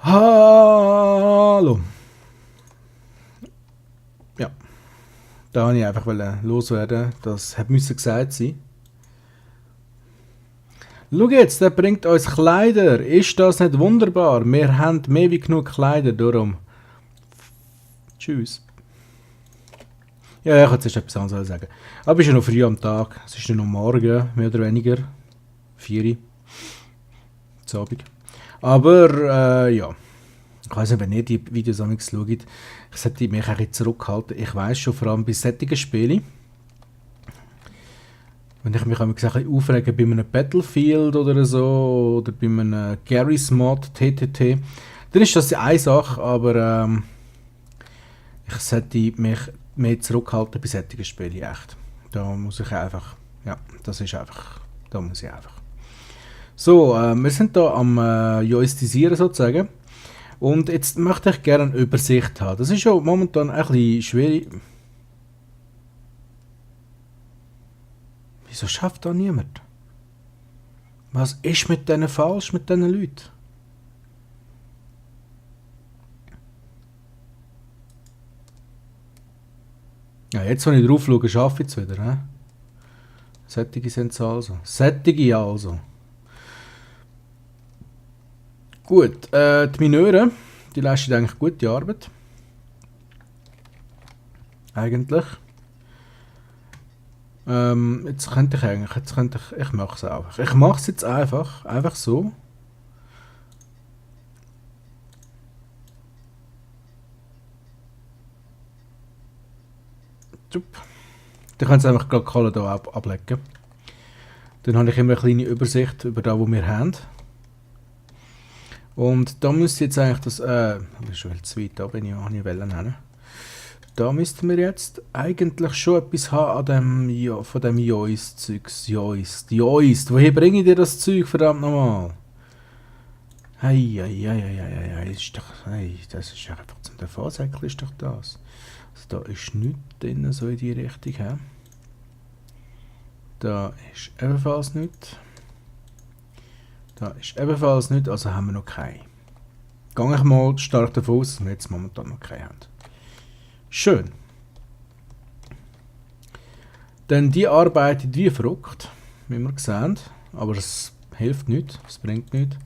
Hallo. Ja, da wollte ich einfach loswerden. Das hat müssen gesagt sein. Schau jetzt, der bringt uns Kleider. Ist das nicht wunderbar? Wir haben mehr wie genug Kleider, darum. Tschüss. Ja, ich wollte jetzt etwas anderes sagen. Aber es ist ja noch früh am Tag. Es ist ja noch morgen, mehr oder weniger. 4 Uhr, zu Abend. Aber, ja. Ich weiss nicht, wenn ihr die Videos an mich schaut, ich sollte mich ein bisschen zurückhalten. Ich weiss schon, vor allem bei solchen Spielen, wenn ich mich ein bisschen aufrege bei einem Battlefield oder so, oder bei einem Garry's Mod, TTT, dann ist das ja eine Sache, aber ich sollte mich mehr zurückhalten bei solchen Spielen, echt. Da muss ich einfach, ja, das ist einfach, da muss ich einfach. So, wir sind da am Joistisieren sozusagen. Und jetzt möchte ich gerne eine Übersicht haben. Das ist ja momentan ein bisschen schwierig. Wieso schafft da niemand? Was ist mit denen falsch, mit diesen Leuten? Ja, jetzt, wenn ich drauf schaue, schaffe ich es wieder. He? Sättige sind es also. Sättige also. Gut, die Mineure, die leisten eigentlich gute Arbeit. Eigentlich. Ich mache es einfach. Ich mache es jetzt einfach so. Dann könnt ihr einfach gerade alle hier ablegen. Dann habe ich immer eine kleine Übersicht über das, was wir haben. Und da müsste jetzt eigentlich das, das ist schon zu weit, da bin ich auch nicht nennen. Da müssten wir jetzt eigentlich schon etwas haben an dem, ja, von dem Joist-Zeugs. Joist. Woher bringe ich dir das Zeug, verdammt nochmal? Hey, ist doch, hey, das ist einfach zum Fahrsäckel ist doch das. Also da ist nichts drin, so in die Richtung, he? Da ist ebenfalls nichts. Da ist ebenfalls nichts, also haben wir noch keine. Gehe ich mal stark davon aus, dass wir jetzt momentan noch keine haben. Schön. Denn die arbeitet wie verrückt, wie wir sehen. Aber es hilft nicht, es bringt nichts.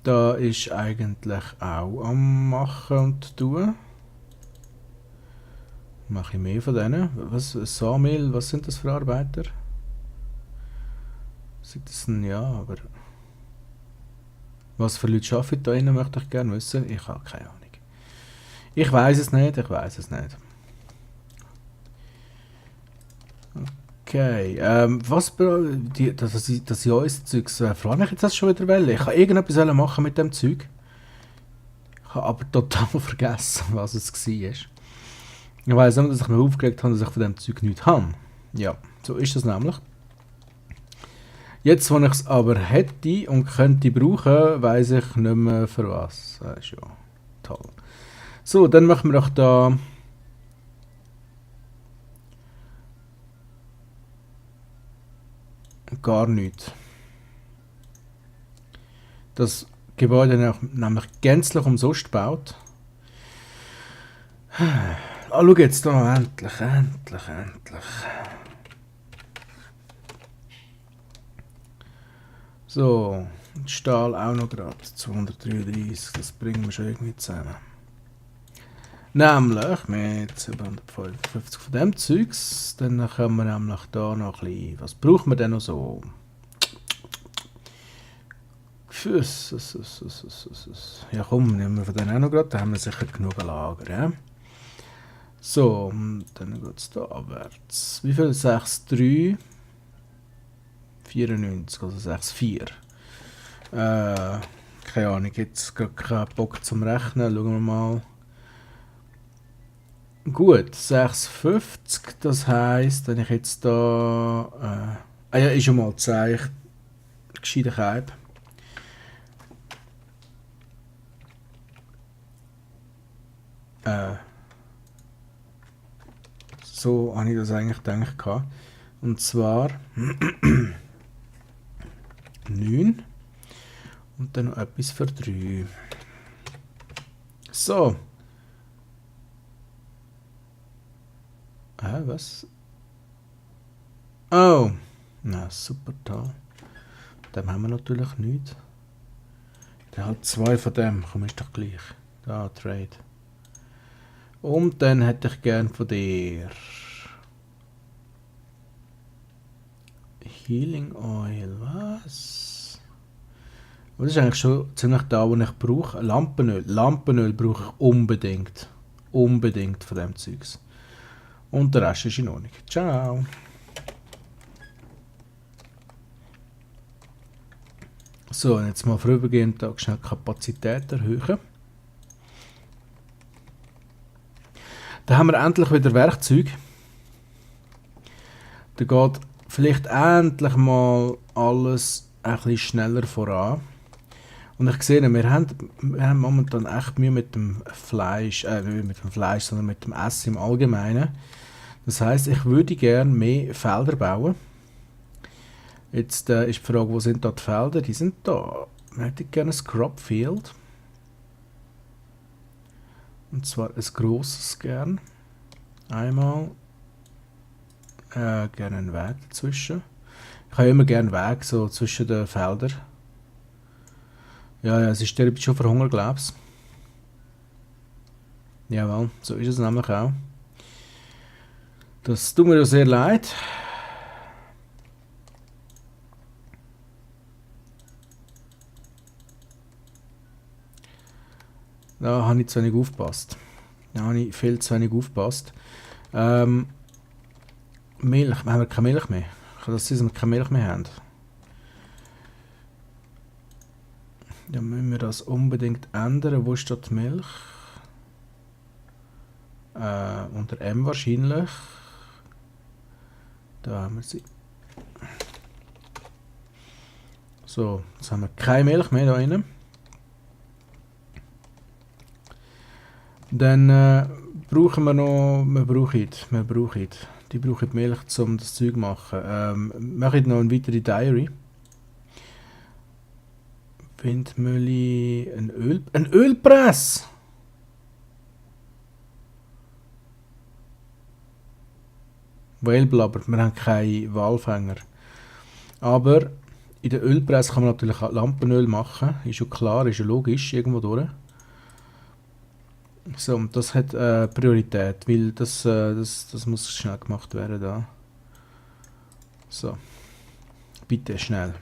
Da ist eigentlich auch am Machen und Tun. Mache ich mehr von denen. Was, Sawmill, was sind das für Arbeiter? Sind das denn, ja, aber... Was für Leute arbeiten da innen, möchte ich gerne wissen. Ich habe keine Ahnung. Ich weiß es nicht. Okay, was das Joist-Zeug, frage ich jetzt das schon wieder wollen. Ich kann irgendetwas machen mit dem Zeug. Ich habe aber total vergessen, was es war. Ich weiss nur, dass ich mich aufgeregt habe, dass ich von dem Zeug nichts habe. Ja, so ist das nämlich. Jetzt, wo ich es aber hätte und könnte brauchen, weiss ich nicht mehr für was. Das ist ja toll. So, dann machen wir doch da... gar nichts. Das Gebäude nämlich gänzlich umsonst gebaut. Ah, schau jetzt da, endlich. So, Stahl auch noch gerade, 233, das bringen wir schon irgendwie zusammen. Nämlich mit 755 von dem Zeugs, dann können wir nämlich da noch ein bisschen, was brauchen wir denn noch so? Ja komm, nehmen wir von denen auch noch gerade, da haben wir sicher genug Lager, ja? So, dann geht es da abwärts. Wie viel? 6,3? 94, also 6,4. Keine Ahnung, jetzt gerade keinen Bock zum Rechnen, schauen wir mal. Gut, 6,50, das heisst, wenn ich jetzt da... ja, ist schon mal gezeigt, gescheiter Keib. So habe ich das eigentlich gedacht. Und zwar 9. Und dann noch etwas für 3. So. Was? Oh. Na, super toll. Dem haben wir natürlich nichts. Dann halt 2 von dem. Komm, ist doch gleich. Da, Trade. Und dann hätte ich gern von dir Healing Oil. Was? Das ist eigentlich schon ziemlich da, was ich brauche. Lampenöl. Lampenöl brauche ich unbedingt. Unbedingt von dem Zeugs. Und der Rest ist in Ordnung. Ciao. So, jetzt mal vorübergehend da schnell Kapazität erhöhen. Dann haben wir endlich wieder Werkzeug. Da geht vielleicht endlich mal alles ein bisschen schneller voran. Und ich sehe, wir haben momentan echt Mühe mit dem Fleisch, nicht mit dem Fleisch, sondern mit dem Essen im Allgemeinen. Das heisst, ich würde gerne mehr Felder bauen. Jetzt ist die Frage, wo sind da die Felder? Die sind da. Ich hätte gerne ein Cropfield. Und zwar ein grosses gern. Einmal. Gerne einen Weg dazwischen. Ich habe immer gerne einen Weg so zwischen den Feldern. Ja, es ist der schon verhungert, glaube ich. Jawohl, so ist es nämlich auch. Das tut mir ja sehr leid. Da habe ich zu wenig aufgepasst. Da habe ich viel zu wenig aufgepasst. Milch, haben wir keine Milch mehr? Kann das sein, dass wir keine Milch mehr haben? Dann müssen wir das unbedingt ändern. Wo ist dort die Milch? Unter M wahrscheinlich. Da haben wir sie. So, jetzt haben wir keine Milch mehr da drin. Dann brauchen wir noch, die brauchen Milch, um das Zeug zu machen. Mache ich noch eine weitere Diary. Windmühle, ein Ölpress! Whaleblubber, wir haben keine Walfänger. Aber in der Ölpress kann man natürlich auch Lampenöl machen. Ist ja klar, ist ja logisch, irgendwo durch. So, und das hat Priorität, weil das muss schnell gemacht werden da. So. Bitte schnell.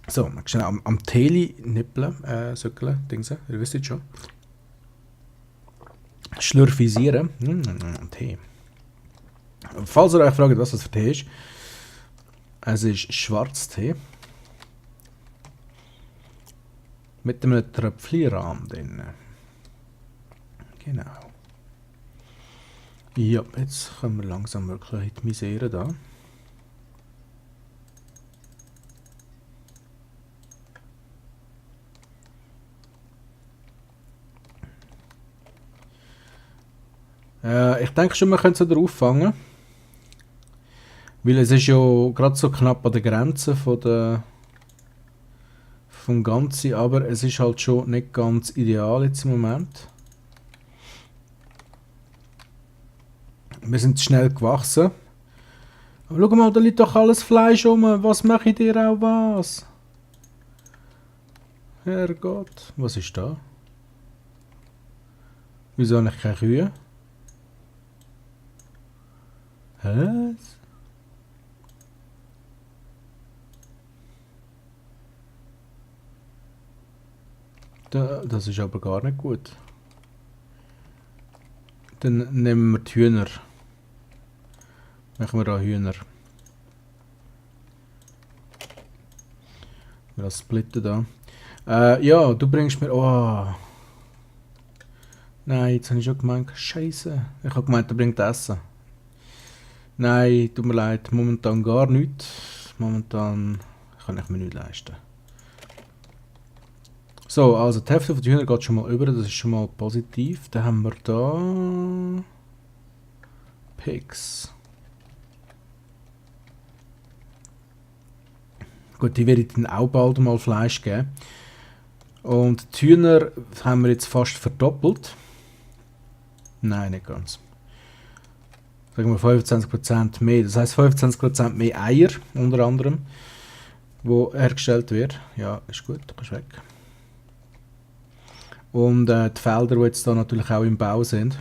So, schnell am Teli nippeln, söckeln, Dingse, ihr wisst es schon. Schlürfisieren. Tee. Falls ihr euch fragt, was das für Tee ist, es ist Schwarztee. Mit einem Tröpfchenrahm drin. Genau. Ja, jetzt kommen wir langsam wirklich in die Misere da. Ich denke schon, wir können es wieder auffangen. Weil es ist ja gerade so knapp an der Grenze vom Ganzen, aber es ist halt schon nicht ganz ideal jetzt im Moment. Wir sind schnell gewachsen. Aber schau mal, da liegt doch alles Fleisch rum. Was mache ich dir auch was? Herrgott, was ist da? Wieso habe ich keine Kühe? Was? Das ist aber gar nicht gut. Dann nehmen wir die Hühner. Machen wir da Hühner. Wir das splitten da. Ja, du bringst mir... Oh. Nein, jetzt habe ich schon gemeint, Scheiße. Ich habe gemeint, er bringt Essen. Nein, tut mir leid, momentan gar nichts. Momentan kann ich mir nichts leisten. So, also die Hälfte von den Hühnern geht schon mal über, das ist schon mal positiv. Dann haben wir da... Pigs. Gut, die werde ich dann auch bald mal Fleisch geben. Und die Hühner haben wir jetzt fast verdoppelt. Nein, nicht ganz. Sagen wir 25% mehr. Das heisst 25% mehr Eier, unter anderem, wo hergestellt wird. Ja, ist gut, du kannst weg. Und die Felder, die jetzt da natürlich auch im Bau sind.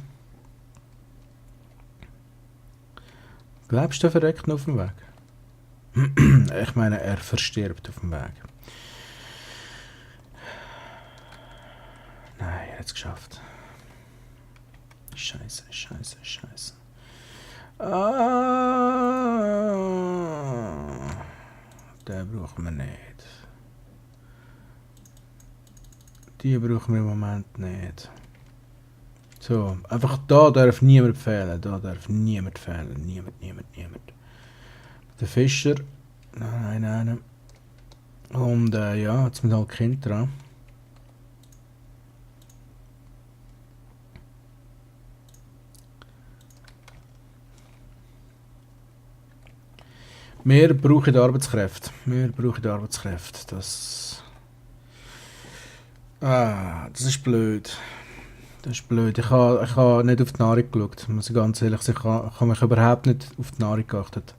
Glaubst du, der verreckt noch auf dem Weg? Ich meine, er verstirbt auf dem Weg. Nein, er hat es geschafft. Scheiße, scheiße, scheiße. Den brauchen wir nicht. Die brauchen wir im Moment nicht. So, einfach da darf niemand fehlen. Da darf niemand fehlen. Niemand, niemand, niemand. Der Fischer. Nein, nein, nein. Und ja, jetzt mit halt Kind dran. Wir brauchen Arbeitskräfte. Wir brauchen Arbeitskräfte. Das ist blöd. Das ist blöd. Ich habe nicht auf die Nahrung geschaut, muss ich ganz ehrlich sagen. Ich habe mich überhaupt nicht auf die Nahrung geachtet.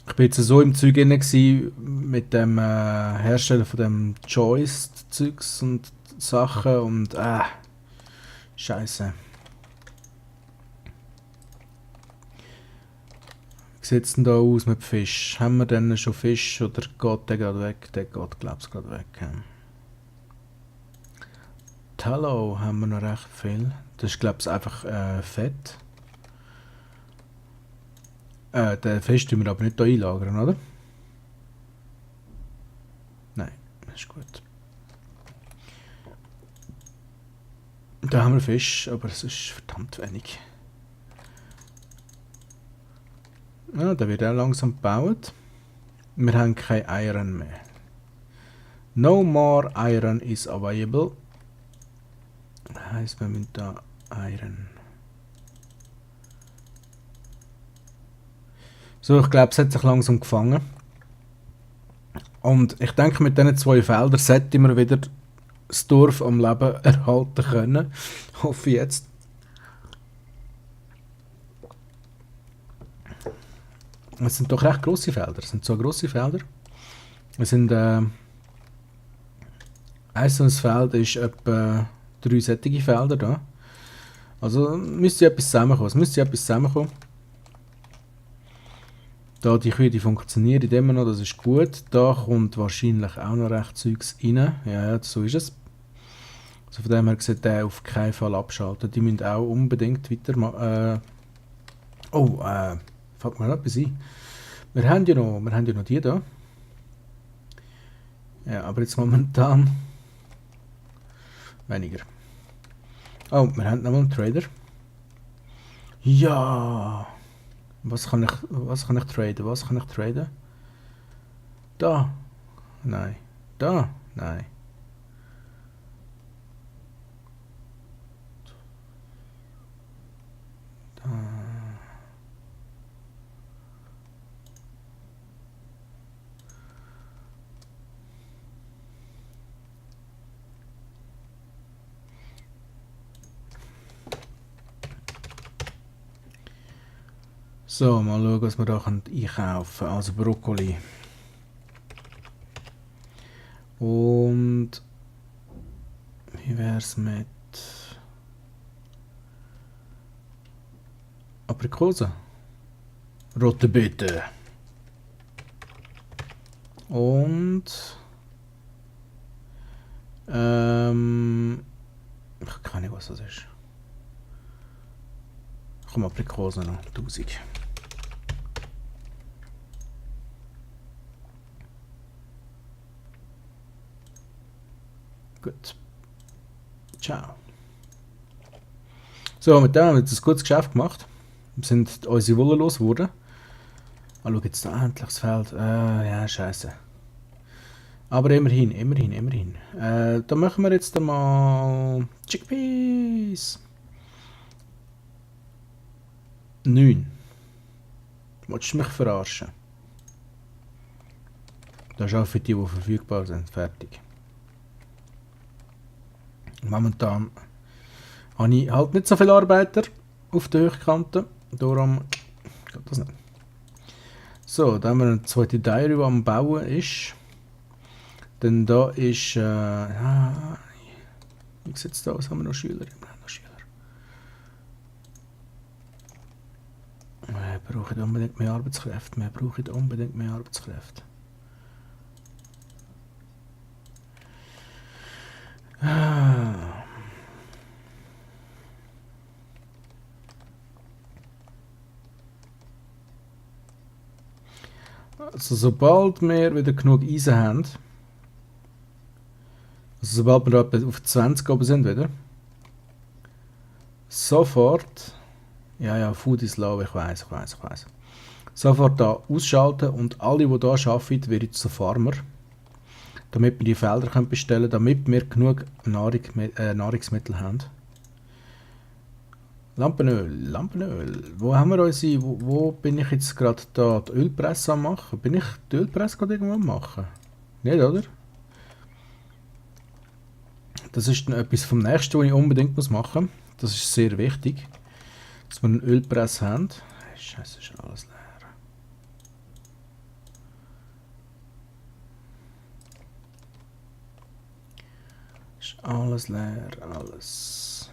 Ich war jetzt so im Zeug mit dem Hersteller von dem Choice-Zeugs und Sachen und Scheiße. Wie sieht es denn da aus mit Fisch? Haben wir denn schon Fisch oder geht der gerade weg? Der geht, glaube ich, gerade weg. Tallow haben wir noch recht viel. Das ist, glaube ich, einfach Fett. Den Fisch tun wir aber nicht hier einlagern, oder? Nein, das ist gut. Da haben wir Fisch, aber es ist verdammt wenig. Ja, der wird auch langsam gebaut. Wir haben kein Iron mehr. No more Iron is available. Das heisst, wir müssen da Iron. So, ich glaube, es hat sich langsam gefangen. Und ich denke, mit diesen 2 Feldern sollten wir wieder das Dorf am Leben erhalten können. Hoffe ich jetzt. Es sind doch recht grosse Felder. Es sind so grosse Felder. Es sind ein so ein Feld ist etwa 3 sättige Felder da. Also müsste etwas zusammenkommen. Es müsste etwas zusammenkommen. Da die Kühe, die funktionieren immer noch, das ist gut. Da kommt wahrscheinlich auch noch recht Zeugs rein. Ja, so ist es. Also von dem her sieht der auf keinen Fall abschalten. Die müssen auch unbedingt weitermachen. Fällt mir noch etwas ein. Wir haben ja noch die da. Ja, aber jetzt momentan weniger. Oh, wir haben noch mal einen Trader. Ja. Was kann ich traden? Was kann ich traden? Da. Nein. Da. Nein. Da. So, mal schauen, was wir da einkaufen können. Also Brokkoli. Und wie wäre es mit Aprikosen? Rote Beete. Und ich habe keine Ahnung, was das ist. Komm, Aprikosen noch, 1000. Gut. Ciao. So, mit dem haben wir jetzt ein gutes Geschäft gemacht. Wir sind unsere Wolle losgeworden. Ah, schau jetzt da endlich das Feld. Ja, scheiße. Aber immerhin, immerhin, immerhin. Da machen wir jetzt einmal Chickpeas. 9. Willst du mich verarschen? Das ist auch für die verfügbar sind. Fertig. Momentan habe ich halt nicht so viele Arbeiter auf der Höchkante. Darum geht das nicht. So, dann haben wir eine zweite Diary, die am Bauen ist. Dann da ist... wie sieht es da aus? Haben wir noch Schüler? Wir haben noch Schüler. Wir brauchen unbedingt mehr Arbeitskräfte. Wir brauchen unbedingt mehr Arbeitskräfte. Also sobald wir wieder genug Eisen haben, also sobald wir etwa auf 20 oben sind wieder, sofort, ja, Food is low, ich weiß. Sofort da ausschalten und alle, die hier arbeiten, werden zu Farmer, damit wir die Felder bestellen können, damit wir genug Nahrungsmittel haben. Lampenöl. Wo haben wir unsere, wo bin ich jetzt gerade da die Ölpresse am machen? Bin ich die Ölpresse gerade irgendwo am machen? Nicht, oder? Das ist dann etwas vom nächsten, was ich unbedingt machen muss. Das ist sehr wichtig, dass wir eine Ölpresse haben. Scheiße, ist alles leer. Ist alles leer, alles.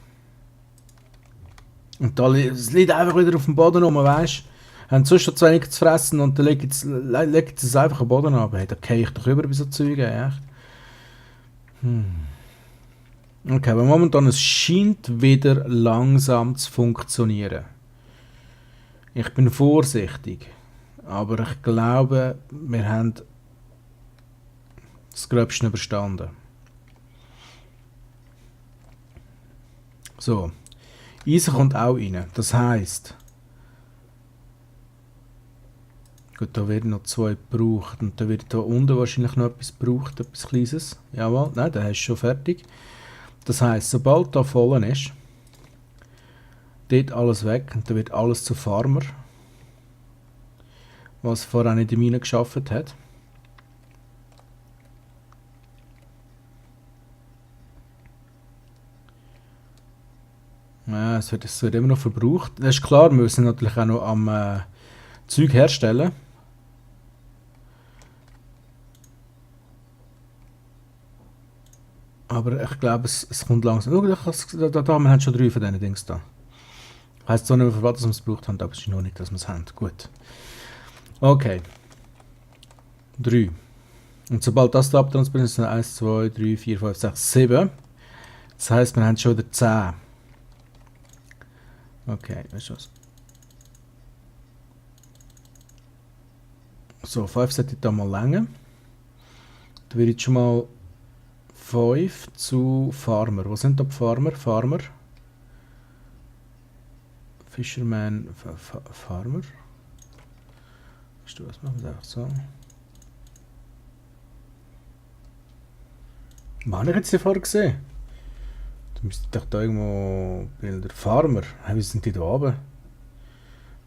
Und da es liegt einfach wieder auf dem Boden rum, weißt du? Haben sonst schon zu wenig zu fressen und dann legt es einfach am Boden ab. Hey, da gehe ich doch über bei so Zeugen, echt. Okay, aber momentan es scheint wieder langsam zu funktionieren. Ich bin vorsichtig, aber ich glaube, wir haben das Gröbste überstanden. So. Eisen kommt auch rein. Das heisst, gut, da werden noch 2 gebraucht und da wird da unten wahrscheinlich noch etwas gebraucht, etwas Kleines. Jawohl, nein, da hast du schon fertig. Das heisst, sobald da voll ist, dort alles weg und da wird alles zu Farmer, was vorher nicht in der Mine geschafft hat. Ja, es wird immer noch verbraucht. Das ist klar, wir müssen natürlich auch noch am Zeug herstellen. Aber ich glaube, es kommt langsam. Oh, wir haben schon 3 von diesen Dings da. Heisst so nicht, für was wir es gebraucht haben, aber es ist noch nicht, dass wir es haben. Gut. Okay. 3. Und sobald das da abtransportiert ist, sind 1, 2, 3, 4, 5, 6, 7. Das heisst, wir haben schon wieder 10. Okay, weißt du was? So, 5 sollte da mal länger. Da wird jetzt schon mal 5 zu Farmer. Wo sind da die Farmer? Farmer. Fisherman. Farmer. Weißt du was? Machen wir es einfach so. Was habe ich jetzt hier vorher gesehen? Da müsste doch da irgendwo Bilder. Farmer. Wie sind die da oben?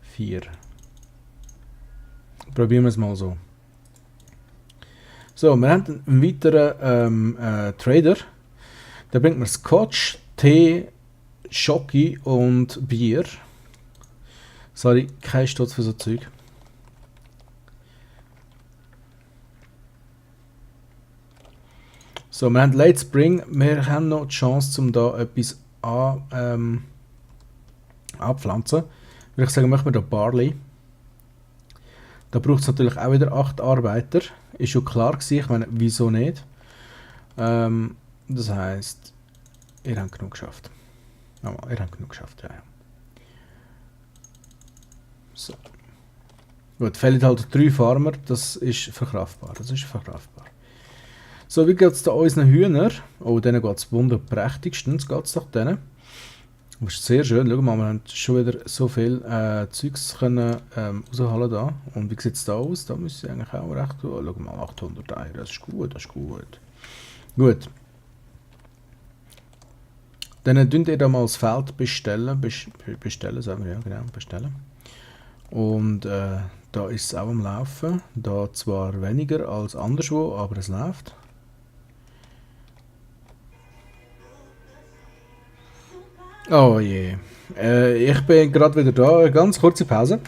4. Probieren wir es mal so. So, wir haben einen weiteren Trader. Der bringt mir Scotch, Tee, Schoki und Bier. Sorry, kein Stutz für so Zeug. So, wir haben Late Spring. Wir haben noch die Chance, um da etwas anpflanzen. Würde ich sagen, machen wir da Barley. Da braucht es natürlich auch wieder 8 Arbeiter. Ist schon klar gewesen, ich meine, wieso nicht? Das heisst, ihr habt genug geschafft. Ja, ihr habt genug geschafft, ja. So. Gut, fehlen halt 3 Farmer, das ist verkraftbar. So, wie geht es da unseren Hühnern? Oh, denen geht es wunderprächtigstens, geht es doch denen. Das ist sehr schön, schau mal, wir haben schon wieder so viel Zeugs können rausholen da. Und wie sieht es da aus? Da müsste ich eigentlich auch recht tun. Schau mal, 800 Eier, das ist gut, Gut. Dann könnt ihr da mal das Feld bestellen, sagen wir, ja genau, bestellen. Und Da ist es auch am Laufen. Da zwar weniger als anderswo, aber es läuft. Oh je. Ich bin gerade wieder da. Eine ganz kurze Pause.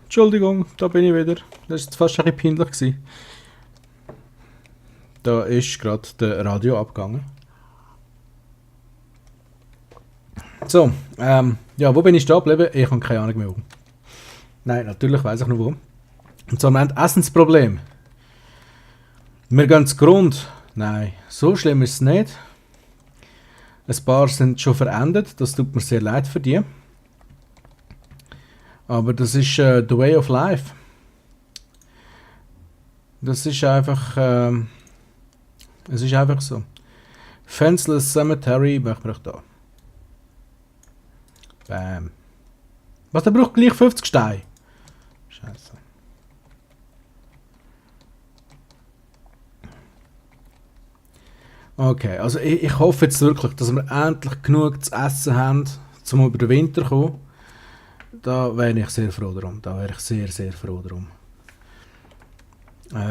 Entschuldigung, da bin ich wieder. Das war fast ein bisschen peinlich gewesen. Da ist gerade der Radio abgegangen. So, ja, wo bin ich stehen geblieben? Ich habe keine Ahnung mehr. Wo. Nein, natürlich weiß ich noch wo. Und zwar, wir haben Essensproblem. Wir gehen zu Grund. Nein, so schlimm ist es nicht. Ein paar sind schon verendet, das tut mir sehr leid für die. Aber das ist the way of life. Das ist einfach, es ist einfach so. Fenceless Cemetery machen wir doch da. Bam. Was, der braucht gleich 50 Steine? Scheiße. Okay, also ich hoffe jetzt wirklich, dass wir endlich genug zu essen haben, um über den Winter zu kommen. Da wäre ich sehr froh drum. Da wäre ich sehr, sehr froh drum.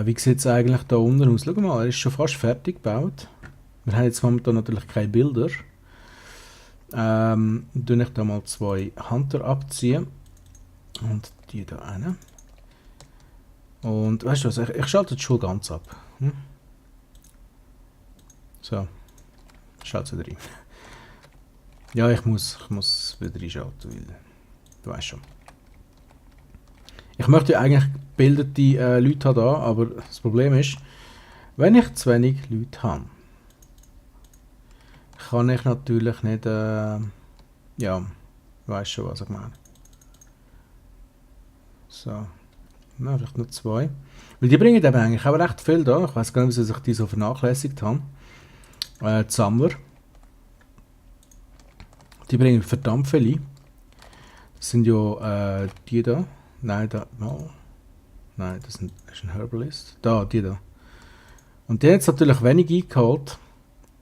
Wie sieht es eigentlich da unten aus? Schau mal, er ist schon fast fertig gebaut. Wir haben jetzt momentan natürlich keine Bilder. Tue ich da mal 2 Hunter abziehen. Und die da rein. Und weißt du was, ich schalte die Schule ganz ab. Hm? So, schaut wieder rein. Ja, ich muss wieder reinschalten, weil du weißt schon. Ich möchte ja eigentlich gebildete Leute haben da, aber das Problem ist, wenn ich zu wenig Leute habe, kann ich natürlich nicht, ja, du weißt schon, was ich meine. So, na, vielleicht nur 2. Weil die bringen eben eigentlich auch recht viel da. Ich weiß gar nicht, wieso ich die so vernachlässigt habe. Die Sammler. Die bringen verdammt viel ein. Das sind ja die da. Nein, da. Oh. Nein, das ist ein Herbalist. Da, die da. Und die haben jetzt natürlich wenig eingeholt.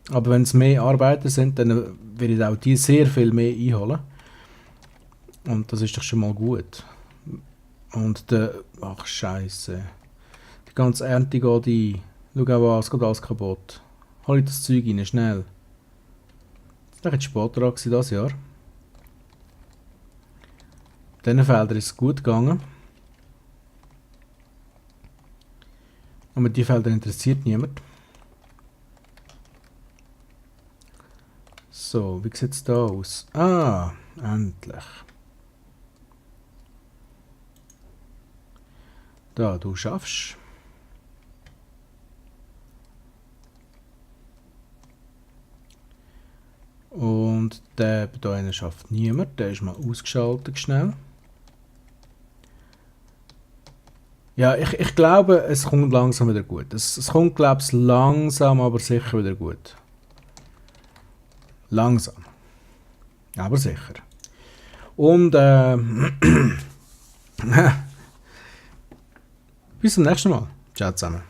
Aber wenn es mehr Arbeiter sind, dann werde ich auch die sehr viel mehr einholen. Und das ist doch schon mal gut. Und der. Ach, Scheiße. Die ganze Ernte geht ein. Schau auch, es geht alles kaputt. Hol ich das Zeug rein, schnell. Das war jetzt später dran dieses Jahr. Diesen Feldern ist es gut gegangen. Aber die Felder interessiert niemand. So, wie sieht es da aus? Ah, endlich. Da, du schaffst. Und der hier schafft niemand. Der ist mal ausgeschaltet schnell. Ja, ich glaube, es kommt langsam wieder gut. Es kommt, glaube ich, langsam, aber sicher wieder gut. Langsam. Aber sicher. Und bis zum nächsten Mal. Ciao zusammen.